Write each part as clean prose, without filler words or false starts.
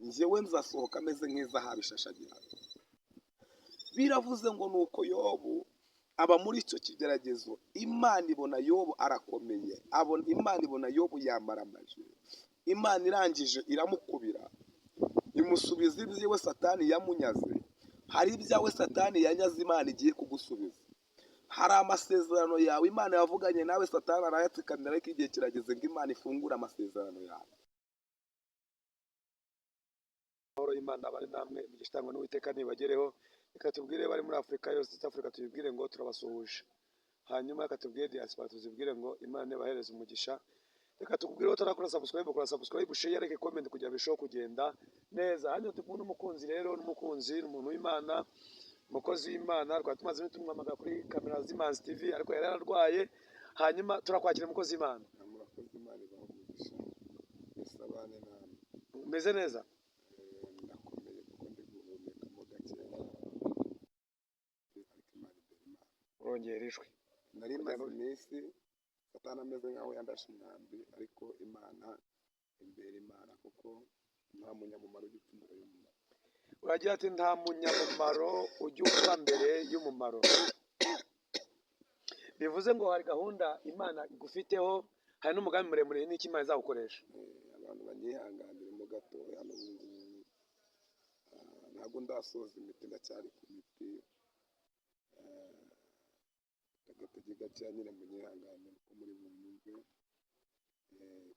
Njyewe nzasohoka ameze nk'izahabu ishashagirana. Biravuze ngo nuko Yobu aba muri icyo kigeragezo, Imana ibona Yobu arakomeye, abona Imana ibona Yobu yamaramaje, Imana irangije iramukubira, imusubiza ibyiwe Satani yamunyaze. Hari ibyawe Satani yanyaze Imana igiye kugusubiza. Hari amasezerano yawe Imana yavuganye nawe Satani arayatsikamira, ariko igihe kirageze ngo Imana ifungure amasezerano yawe. Amahoro y'Imana abane namwe, imigisha itangwa n'Uwiteka nibagereho. Reka tubwire bari muri Afurika yose, East Africa, tubibwire ngo turabasuhuje. Hanyuma reka tubwire diaspora, tuzibwire ngo Imana ibahereze umugisha. Reka tukubwire ko utarakora subscribe, kora subscribe, share, like, comment kugira birusheho kugenda neza. Hanyuma turi kumwe n'umukunzi rero, n'umukunzi ni umuntu w'Imana, umukozi w'Imana. Twari tumaze iminsi tumuhamagara kuri kamera z'Imanzi TV, ariko yari yararwaye. Hanyuma turakwakira, umukozi w'Imana. Murakoze, Imana ibahe umugisha. Yesu abane namwe. Umeze neza? Ndakomeye kuko ndi guhumekamo gakeya, ariko Imana imbere Imana. Urongera ijwi. Nari maze iminsi Satani ameze nk'aho yandashe umwambi, ariko Imana imbere Imana, kuko nta munyamumaro ujya upfa imbere y'umumaro. Uragira ati nta munyamumaro ujya upfa mbere y'umumaro. Bivuze ngo hari gahunda Imana igufiteho, hari n'umugambi muremure n'icyo Imana izagukoresha. Abantu banyihanganiremo gatoya n'ubu ngubu. Ntabwo ndasoza imiti, ndacyari ku miti. Agatege gakeya nyine, munyihanganire uko muri bunyumve,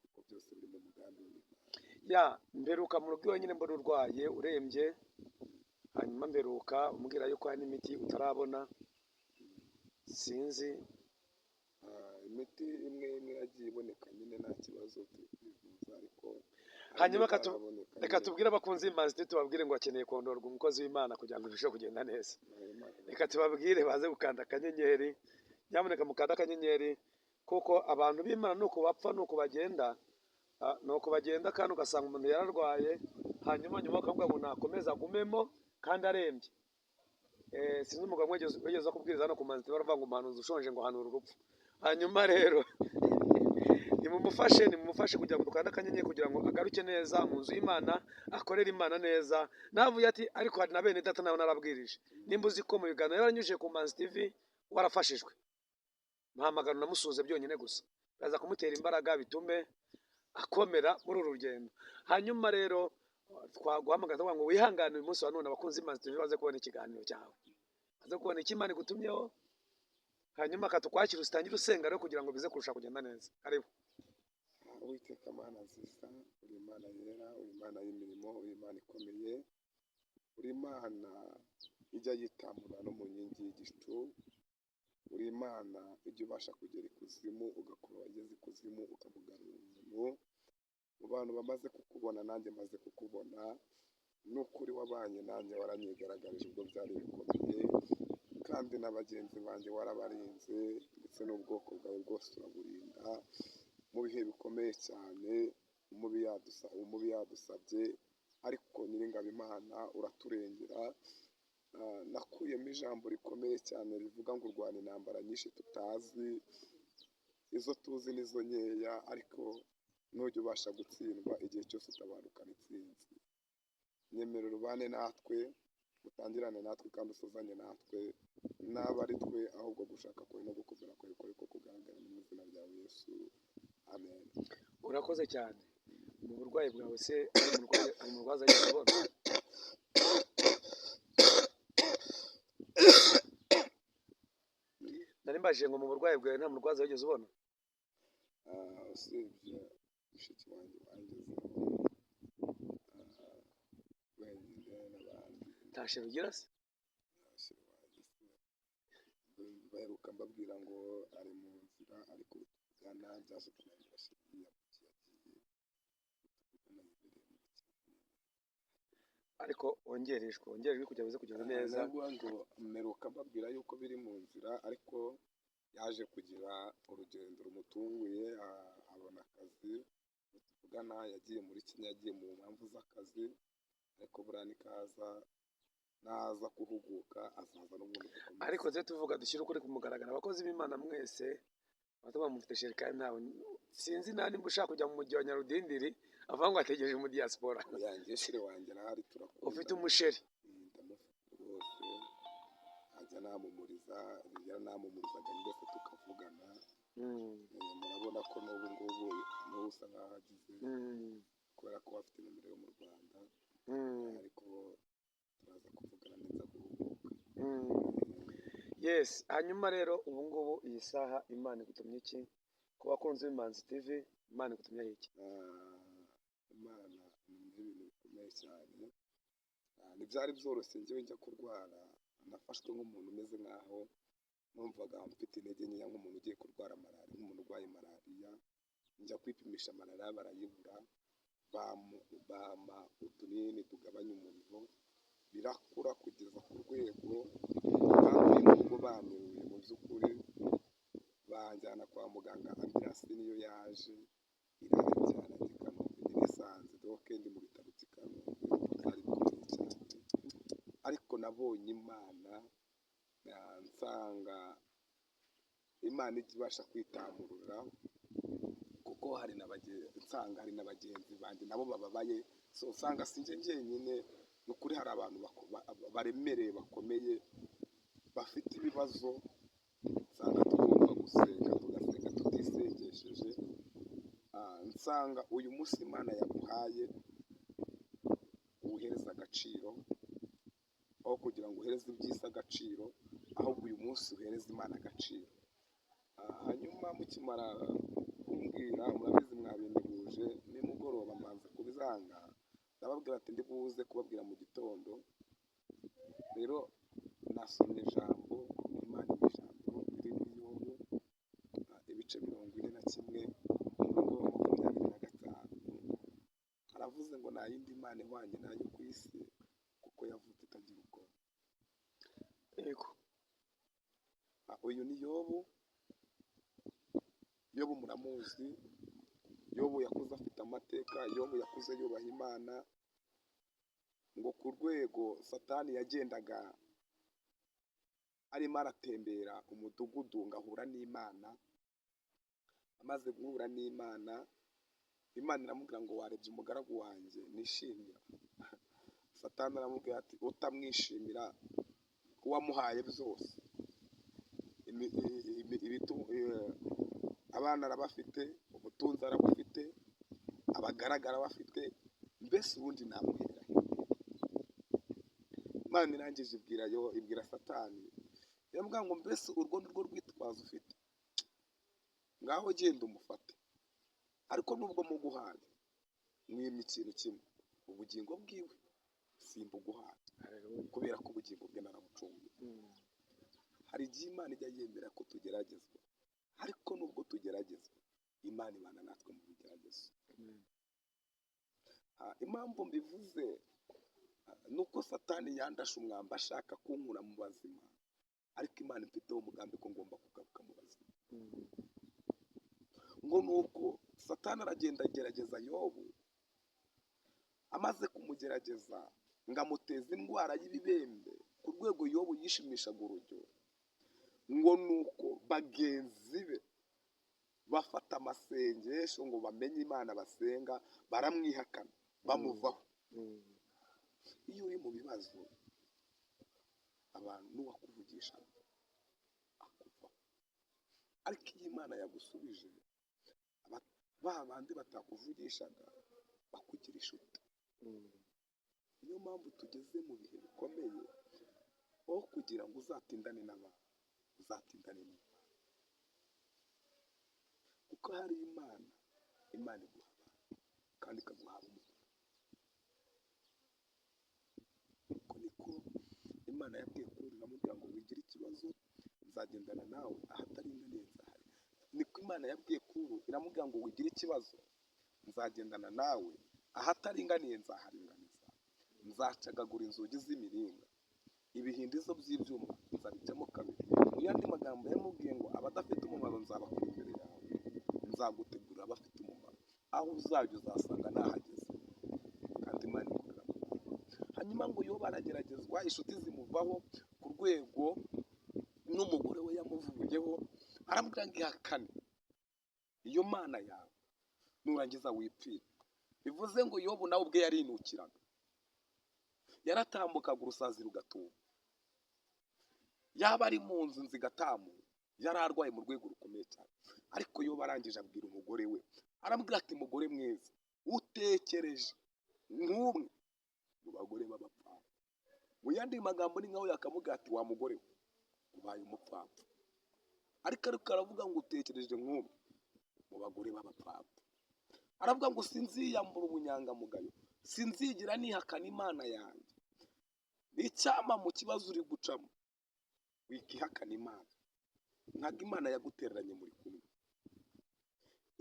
kuko byose biri mu mugambi w'Imana. Ya mperuka mu rugo iwe nyine mbona urwaye urembye, hanyuma mperuka umbwira yuko hari n'imiti utarabona, sinzi. Imiti imwe imwe yagiye iboneka nyine, nta kibazo, turi kwivuza, ariko hari Hanyuma n'itaraboneka reka nyine. tubwire abakunzi b'Imanzi, tubabwire ngo bakeneye kondorwa umukozi w'Imana kugira ngo birusheho kugenda neza. Imana Reka tubabwire baze gukanda akanyenyeri, nyamuneka mukanda akanyenyeri, kuko abantu b'Imana nuko bapfa, nuko bagenda, nuko bagenda, kandi ugasanga umuntu yararwaye, hanyuma nyuma bakavuga ngo nakomeze agumemo kandi arembye. Sinzi umugabo wigeze kubwiriza hano ku Manzi, baravuga ngo umuhanuzi ushonje ngo hanura urupfu. Hanyuma rero nimumufashe kugira ngo dukande akanyenyeri kugira ngo agaruke neza mu nzu y'Imana, akorere Imana neza. Navuye ati ariko hari na bene data nawe narabwirije, nimba uzi ko mu biganiro yaranyujije ku Manzi TV warafashijwe, muhamagara unamusuhuze byonyine gusa, biraza kumutera imbaraga bitume akomera muri uru rugendo. Hanyuma rero twaguhamagara tuvuga ngo wihangane uyu munsi wa none, abakunzi b'Imanzi TV baze kubona ikiganiro cyawe, baze kubona icyo Imana igutumyeho, hanyuma akatukwakira utangire usenga rero kugira ngo bize kurusha kugenda neza. Karibu. Uwiteka Mana nziza, uri Imana yera, uri Imana y'imirimo, uri Imana ikomeye, uri Imana ijya yitamura no mu nkingi y'igicu, uri Imana ijya ubasha kugera ikuzimu ugakura uwageze ikuzimu ukamugarura umuntu. Mu bantu bamaze kukubona nanjye maze kukubona, n'ukuri wabanye nanjye waranyigaragarije ubwo byari bikomeye, kandi na bagenzi banjye warabarinze, ndetse n'ubwoko bwawe bwose uraburinda mu bihe bikomeye cyane. Umubi yadusabye, ariko Nyiringabo Imana uraturengera. Nakuyemo ijambo rikomeye cyane rivuga ngo urwana intambara nyinshi tutazi, izo tuzi nizo nkeya, ariko ntujya ubasha gutsindwa igihe cyose utabarukana intsinzi. Nyemerera ubane natwe, utangirane natwe kandi usozanye natwe, naba ari twe ahubwo gushaka kwawe no gukomera kwawe ko ariko kugaragara mu izina rya Yesu, amen. Urakoze cyane. Mu burwayi bwawe se hari umurwaza yigeze ubona? Nari mbajije ngo mu burwayi bwawe nta murwaza wigeze ubona? Usibye mushiki wanjye wangezeho wenyine n'abandi. Nta sheri ugira se? Ntashira wanjye se, baheruka mbabwira ngo ari mu nzira, ariko tuvugana byaje kunanira sheri, yagiye tuvugana yibereye mu bukene. Ariko wongerejwe, wongerejwe kugira ngo bize kugenda neza. Navuga ngo mperuka mbabwira yuko biri mu nzira, ariko yaje kugira urugendo rumutunguye, abona akazi. Tuvugana yagiye muri Kenya, yagiye mu mpamvu z'akazi, ariko buriya nikaza naza guhuguka azaza n'ubundi dukomeze. Ariko tujye tuvuga dushyire ukuri ku mugaragaro, abakozi b'Imana mwese batuma mufite sheri kandi ntawe sinzi nta nimba ushaka kujya mu mujyi wa Nyarudindiri, Avuga ngo ategereje mu diaspora. Yanjye chéri wanjye arahari, turakundana. Ufite umuchéri? Ndamufite rwose, ajya namumuriza, yaranamumurizaga ndetse tukavugana. Murabona ko n'ubu ngubu n'ubu usa nkaho agize, kubera ko afite nomero yo mu Rwanda, ariko turaza kuvugana neza guhuguka. Yes, hanyuma rero ubu ngubu iyi saha Imana igutumye iki ku bakunzi b'Imanzi TV? Imana igutumye iki? Ah, Imana ni ibintu bikomeye cyane. Ntibyari byoroshye. Njyewe njya kurwara nafashwe nk'umuntu umeze nkaho numvaga mfite intege nkeya, nk'umuntu ugiye kurwara malariya, nk'umuntu urwaye malariya. Njya kwipimisha malariya barayibura, bampa utunini tugabanya umuriro, birakura kugeza ku rwego bankuye mu rugo banteruye. Mu by'ukuri banjyana kwa muganga, ambulance niyo yaje iranjyana njya i Kanombe. Nisanze donc ndi mu bitaro by'i Kanombe, byari bikomeye cyane, ariko nabonye Imana, nsanga Imana ijya ibasha kwitamurura, kuko hari na nsanga hari na bagenzi banjye nabo bababaye. So usanga si njye njyenyine. Ni ukuri hari abantu baremereye, bakomeye, bafite ibibazo. Nsanga tugomba gusenga, tugasenga tutisengesheje. Nsanga uyu munsi Imana yaguhaye uwuhereza agaciro, aho kugira ngo uhereze iby'isi agaciro, ahubwo uyu munsi uhereze Imana agaciro. Hanyuma mukimara kumbwira, murabizi mwabinteguje nimugoroba, mbanza kubizanga, ndababwira ati ndi buze kubabwira mu gitondo. Rero nasomye ijambo, Imana iha ijambo riri muri Yobu, ibice 41, umurongo wa 25. Aravuze ngo nta yindi Mana ihwanye nayo ku isi, kuko yavutse itagira ubwoba. Yego. Uyu ni Yobu. Yobu muramuzi. Yobu yakuze afite amateka. Yobu yakuze yubaha Imana, ngo ku rwego Satani yagendaga arimo aratembera umudugudu ngo ahura n'Imana. Amaze guhura n'Imana, Imana iramubwira ngo warebye umugaragu wanjye nishimira? Satani aramubwira ati utamwishimira uwamuhaye byose, abana arabafite, ubutunzi arabufite, abagaragu arabafite, mbese ubundi namuhera he? Imana irangije ibwira yo, ibwira Satani, iramubwira ngo mbese urwo ni rwo rwitwazo ufite? Ngaho genda umufate, ariko nubwo muguhaye mwimye ikintu kimwe, ubugingo bwiwe simbuguhaye. Haleluya. Kubera ko ubugingo bwe narabucunguye. Hari igihe Imana ijya yemera ko tugeragezwa, ariko nubwo tugeragezwa, Imana ibana natwe mu bigeragezo. Impamvu mbivuze, ni uko Satani yandashe umwambi ashaka kunkura mu bazima, ariko Imana imfiteho umugambi ko ngomba kugaruka mu bazima. Ngo ni uko Satani aragenda agerageza Yobu. Amaze kumugerageza ngo amuteze indwara y'ibibembe ku rwego Yobu yishimishaga urujyo. Ngo ni uko bagenzi be bafata amasengesho ngo bamenye Imana basenga, baramwihakana, bamuvaho. Iyo uri mu bibazo, abantu n'uwakuvugisha akuvaho, ariko iyo Imana yagusubije, ba bandi batakuvugishaga bakugira inshuti. Niyo mpamvu tugeze mu bihe bikomeye, aho kugira ngo uzatindane n'abantu, uzatindane n'Imana, kuko hari Imana. Imana iguha abantu kandi ikaguha umumaro. Uko niko Imana yabwiye Kuro, iramubwira ngo wigire ikibazo, nzagendana nawe, ahataringaniye nzahari. Niko Imana yabwiye Kuro, iramubwira ngo wigire ikibazo, nzagendana nawe, ahataringaniye nzaharinganiza, nzacagagura inzugi z'imiringa, ibihindizo by'ibyuma nzabicamo kabiri. Mu yandi magambo yamubwiye ngo abadafite umumaro nzabakura imbere yawe, nzagutegurira abafite umumaro, aho uzajya uzasanga nahageze. Kandi Imana ikorera mu bantu. Hanyuma ngo Yobu arageragezwa, inshuti zimuvaho ku rwego n'umugore we yamuvuyeho, aramubwira ngo ihakane iyo Mana yawe nurangiza wipfire. Bivuze ngo Yobu nawe ubwe yarinukiraga, yaratambukaga urusazi rugatumba, yaba ari mu nzu inzu igatamuka, yari arwaye mu rwego rukomeye cyane. Ariko Yobu arangije abwira umugore we, aramubwira ati: "Mugore mwiza, utekereje nk'umwe mu bagore b'abapfapfa." Mu yandi magambo ni nkaho yakamubwira ati: "Wa mugore we, ubaye umupfapfa." Ariko aravuga ngo: "Utekereje nk'umwe mu bagore b'abapfapfa." Aravuga ngo: "Sinziyambura ubunyangamugayo, sinzigira nihakana Imana yanjye." Icyama mu kibazo uri gucamo wikihakana Imana. Ntabwo Imana yagutereranye, muri kumwe.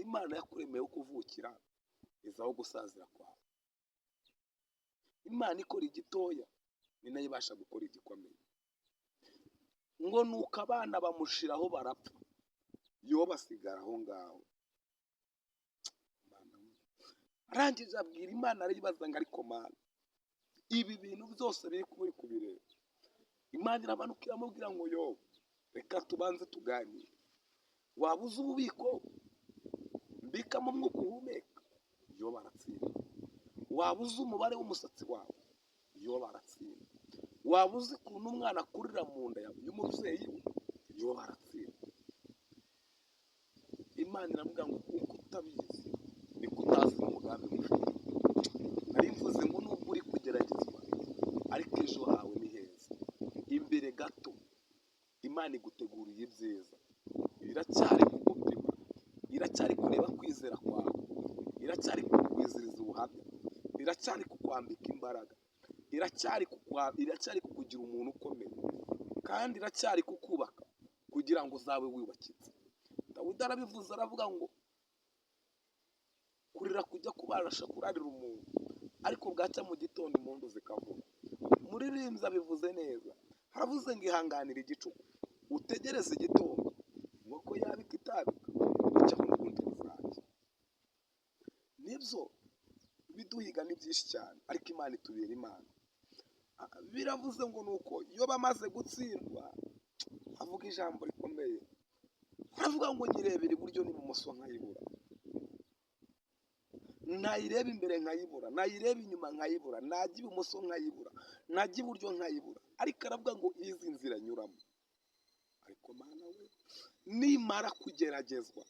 Imana yakuremeye kuvukira, iza aho gusazira kwawe. Imana ikora igitoya ni nayo ibasha gukora igikomeye. Ngo nuko abana bamushiraho barapfa, yo basigara aho ngaho. Mana we. Arangije abwira Imana, arayibaza ngo: "Ariko Mana, ibi bintu byose biri kuba uri kubireba?" Imana iramanuka iramubwira ngo: "Yo, reka tubanze tuganire. Waba uzi ububiko mbikamo umwuka uhumeka?" Yo baratsinda. "Waba uzi umubare w'umusatsi wawe?" Yo baratsinda. "Waba uzi ukuntu umwana akurira mu nda yawe y'umubyeyi we?" Yo baratsinda. Imana iramubwira ngo: "Uko utabizi niko utazi umugambi mufite." Nari mvuze ngo nubwo uri kugeragezwa, ariko ejo hawe ni heza. Imbere gato Imana iguteguriye ibyiza. Iracyari kugupima, iracyari kureba kwizera kwawe, iracyari kukugwiziriza ubuhamya, iracyari kukwambika imbaraga, iracyari kukugira umuntu ukomeye, kandi iracyari kukubaka kugira ngo uzabe wubakitse. Dawidi arabivuze, aravuga ngo kurira kujya kubasha kurarira umuntu, ariko bwacya mu gitondo impundu zikavuga. Umuririmbyi abivuze neza, haravuze ngo: "Ihanganire igicuku, utegereze igitondo, inkoko yabika itabika, bucyaho n'ubundi buzajya." Nibyo, ibiduhiga ni byinshi cyane, ariko Imana itubera Imana. Biravuze ngo nuko iyo bamaze gutsindwa, avuga ijambo rikomeye, aravuga ngo: "Nyirebera iburyo n'ibumoso nkayibura, nayireba imbere nkayibura, nayireba inyuma nkayibura, najya ibumoso nkayibura, najya iburyo nkayibura." Ariko aravuga ngo: "Izi nzira nyuramo, ariko Mana we, nimara kugeragezwa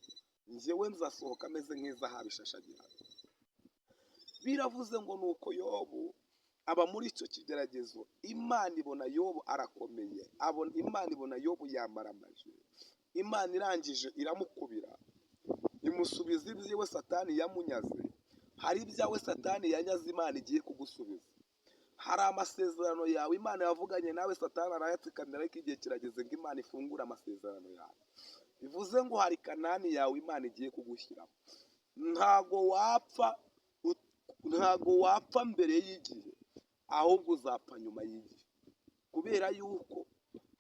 njyewe nzasohoka ameze nk'izahabu ishashagirana." Biravuze ngo nuko Yobu aba muri icyo kigeragezo, Imana ibona Yobu arakomeye, abona Imana ibona Yobu yamaramaje. Imana irangije iramukubira, imusubiza ibyiwe Satani yamunyaze. Hari ibyawe Satani yanyaze, Imana igiye kugusubiza. Hari amasezerano yawe Imana yavuganye nawe, Satani arayatsikamira, ariko igihe kirageze ngo Imana ifungure amasezerano yawe. Bivuze ngo hari Kanani yawe Imana igiye kugushyiramo. Ntago wapfa mbere y'igihe, ahubwo uzapfa nyuma y'igihe, kubera yuko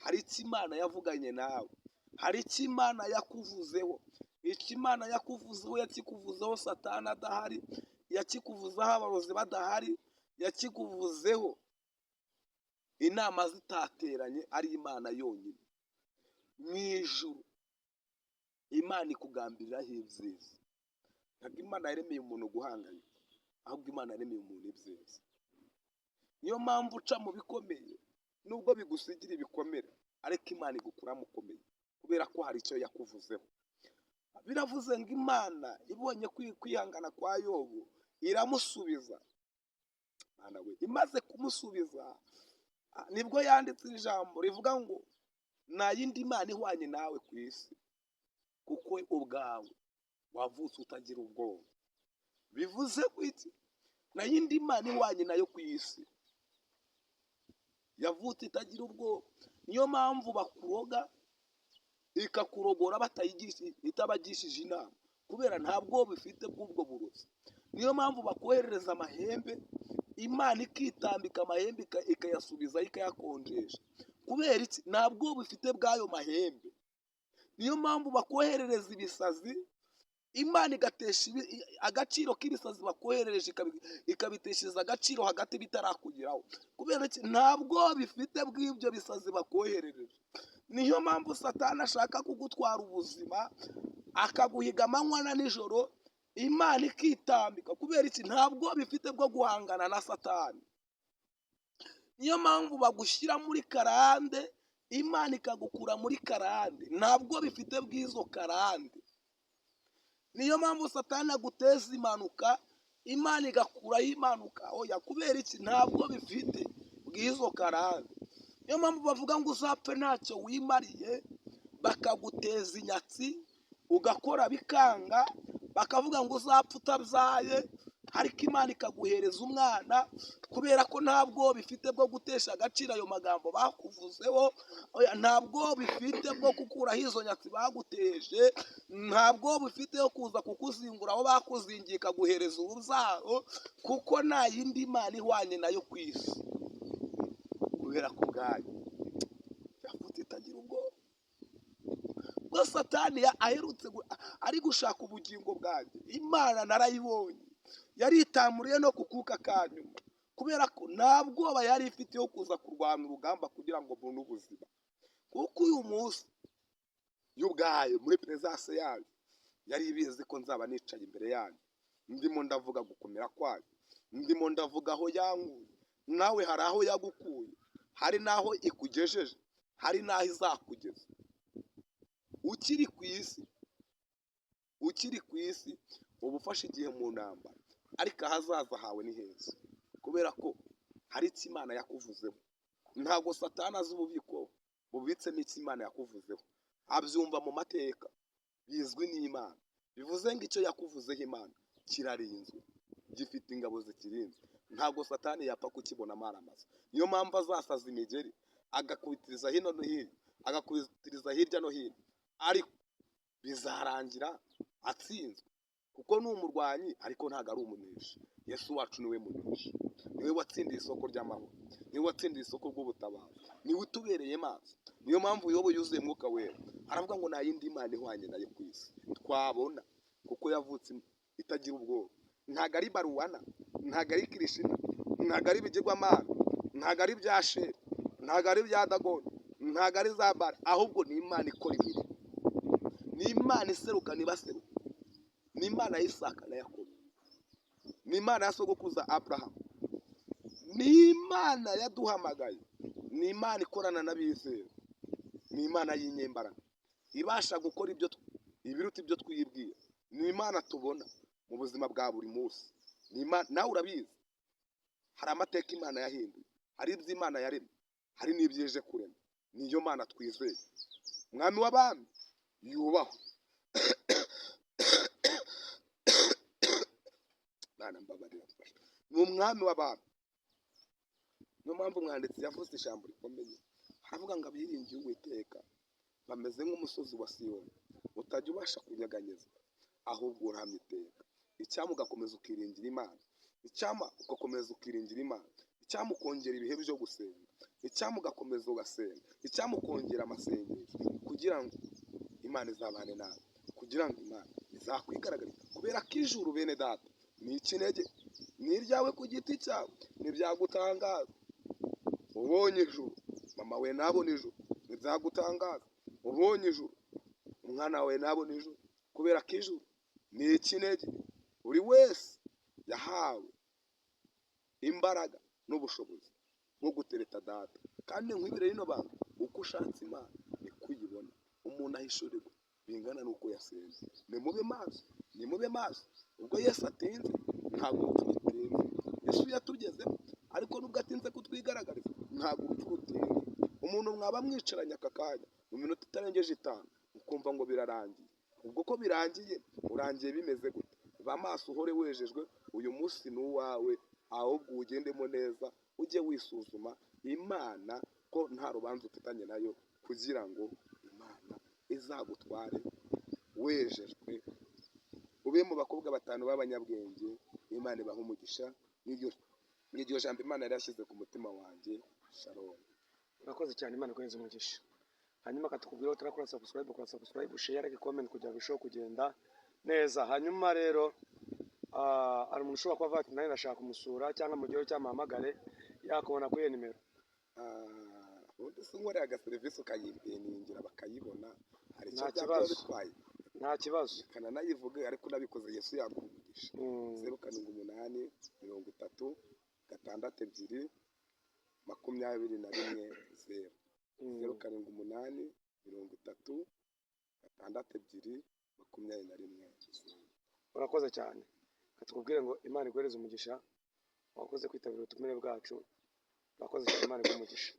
hari icyo Imana yavuganye nawe, hari icyo Imana yakuvuzeho. Icyo Imana yakuvuzeho, yakikuvuzeho Satani adahari, yakikuvuzeho abarozi badahari, yakikuvuzeho inama zitateranye, ari Imana yonyine mu ijuru. Imana ikugambiriraho ibyiza. Ntabwo Imana yaremeye umuntu guhangayika, ahubwo Imana yaremeye umuntu ibyiza. Niyo mpamvu uca mu bikomeye, nubwo bigusigira ibikomere, ariko Imana igukuramo ukomeye, kubera ko hari icyo yakuvuzeho. Biravuze ngo Imana ibonye kwihangana kwa Yobu, iramusubiza. Mana we, imaze kumusubiza, nibwo yanditse ijambo rivuga ngo: "Nta yindi Mana ihwanye nawe ku isi, kuko ubwawe wavutse utagira ubwoba." Bivuze ko iki? Nta yindi Mana ihwanye nayo ku isi, yavutse itagira ubwoba. Niyo mpamvu bakuroga, ikakurogora itabagishije inama, kubera nta bwoba ifite bw'ubwo burozi. Niyo mpamvu bakoherereza amahembe, Imana ikitambika amahembe ikayasubiza, ikayakonjesha. Kubera iki? Nta bwoba ifite bw'ayo mahembe. Niyo mpamvu bakoherereza ibisazi, Imana igatesha agaciro k'ibisazi bakoherereje, ikabiteshereza agaciro hagati bitarakugeraho. Kubera iki? Nta bwoba ifite bw'ibyo bisazi bakoherereje. Niyo mpamvu Satani ashaka kugutwara ubuzima, akaguhiga amanywa na nijoro. Imana ikitambika. Kubera iki? Ntabwo bifite bwo guhangana na Satani. Niyo mpamvu bagushyira muri karande, Imana ikagukura muri karande. Ntabwo bifite bw'izo karande. Niyo mpamvu Satani aguteza impanuka, Imana igakuraho impanuka. Oya, kubera iki? Ntabwo bifite bw'izo karande. Niyo mpamvu bavuga ngo uzapfe ntacyo wimariye, bakaguteza inyatsi, ugakora bikanga, bakavuga ngo uzapfe utabyaye, ariko Imana ikaguhereza umwana, kubera ko ntabwo bifite bwo gutesha agaciro ayo magambo bakuvuzeho. Oya, ntabwo bifite bwo gukuraho izo nyatsi baguteje, ntabwo bifite yo kuza kukuzingura aho bakuzingiye ikaguhereza urubyaro, kuko nta yindi Mana ihwanye nayo ku isi. Kubera ko ubwayo yavutse itagira ubwoba. Ubwo Satani aherutse ari gushaka ubugingo bwanjye, Imana narayibonye, yaritamuriye no ku kuka ka nyuma, kubera ko nta bwoba yari ifite yo kuza kurwana urugamba kugira ngo mbone ubuzima. Kuko uyu munsi yo ubwayo muri presence yayo yari ibizi ko nzaba nicaye imbere yayo, ndimo ndavuga gukomera kwayo, ndimo ndavuga aho yankuye. Nawe hari aho yagukuye, hari n'aho ikugejeje, hari n'aho izakugeza. Ukiri ku isi, ukiri ku isi, uba ufashe igihe mu ntambara, ariko ahazaza hawe ni heza, kubera ko hari icyo Imana yakuvuzeho. Ntabwo Satani azi ububiko bubitsemo icyo Imana yakuvuzeho, abyumva mu mateka bizwi n'Imana. Bivuze ngo icyo yakuvuzeho Imana kirarinzwe, gifite ingabo zikirinze. Ntabwo Satani yapfa kukibona amaramaza. Niyo mpamvu azasaza imigeri, agakubitiriza hino no hino, agakubitiriza hirya no hino, ariko bizarangira atsinzwe, kuko ni umurwanyi ariko ntabwo ari umuneshi. Yesu wacu niwe muneshi, niwe watsindiye isoko ry'amahoro, niwe watsindiye isoko ry'ubutabazi, niwe utubereye maso. Niyo mpamvu Yobu yuzuye Mwuka Wera, aravuga ngo nta yindi Mana ihwanye nayo ku isi twabona, kuko yavutse itagira ubwoba. Ntabwo ari baruwana, ntabwo ari Kirishina, ntabwo ari ibigirwamana, ntabwo ari ibya Sheri, ntabwo ari ibya Dagoni, ntabwo ari za Bara, ahubwo ni Imana ikora imirimo, ni Imana iseruka ntibaseruke, ni Imana ya Isaka na Yakobo, ni Imana ya sogokuruza Aburahamu, ni Imana yaduhamagaye, ni Imana ikorana n'abizera, ni Imana y'inyembaraga ibasha gukora ibyo ibiruta ibyo twibwira, ni Imana tubona mu buzima bwa buri munsi. Ni Imana, nawe urabizi, hari amateka Imana yahinduye, hari ibyo Imana yaremye, hari n'ibyo ije kurema. Niyo Mana twizeye. Umwami w'abami yubahwe. Mana mbabarira, mfasha. Ni umwami w'abami. Niyo mpamvu umwanditsi yavuze ijambo rikomeye, aravuga ngo abiringiye Uwiteka bameze nk'umusozi wa Siyoni utajya ubasha kunyeganyezwa, ahubwo urahamya iteka. Icyampa ugakomeza ukiringira Imana, icyampa ugakomeza ukiringira Imana, icyampa ukongera ibihe byo gusenga, icyampa ugakomeza ugasenga, icyampa ukongera amasengesho, kugira ngo Imana izabane nawe, kugira ngo Imana izakwigaragarize. Kubera ko ijuru, bene data, ni ikinege, ni iryawe ku giti cyawe, ntibyagutangaza ubonye ijuru. Mama we nabona ijuru, ntibyagutangaza ubonye ijuru. Umwana wawe nabona ijuru, kubera ko ijuru ni ikinege. Buri wese yahawe imbaraga n'ubushobozi bwo gutereta data. Kandi nkwibire rino banga, uko ushatse Imana niko uyibona. Umuntu ahishurirwa bingana n'uko yasenze. Nimube maso, nimube maso. Ubwo Yesu atinze, ntabwo urupfu rutinze. Yesu yatugezemo, ariko nubwo atinze kutwigaragariza, ntabwo urupfu rutinze. Umuntu mwaba mwicaranye aka kanya, mu minota itarengeje 5, ukumva ngo birarangiye. Ubwo ko birangiye, urangiye bimeze gute? Ba maso, uhore wejejwe, uyu munsi ni uwawe, ahubwo uwugendemo neza, ujye wisuzuma Imana ko nta rubanza ufitanye nayo, kugira ngo Imana izagutware wejejwe. Ube mu bakobwa 5 b'abanyabwenge. Imana ibaha umugisha. N'iryo jambo Imana yari yashyize ku mutima wanjye. Shalom. Urakoze cyane, Imana iguhereze umugisha. Hanyuma katukubwira turakora subscribe, kora subscribe, share, like, comment kugira ngo birusheho kugenda neza. Hanyuma rero hari umuntu ushobora kuba avuga ati nanjye ndashaka kumusura, cyangwa mu gihe cy'amahamagare yakubona kuri iyo nimero. Ubundi se unkorera agaserivisi ukayimpeningira bakayibona, hari icyo Nta byaba kibazo. bitwaye? Nta Nta kibazo. Reka nayivuge, ariko nabikoze Yesu yaguha umugisha. 0783 662 210. 0783 662 210. Urakoze cyane. Reka tukubwire ngo Imana iguhereze umugisha, wakoze kwitabira ubutumire bwacu. Urakoze cyane, Imana iguhe umugisha.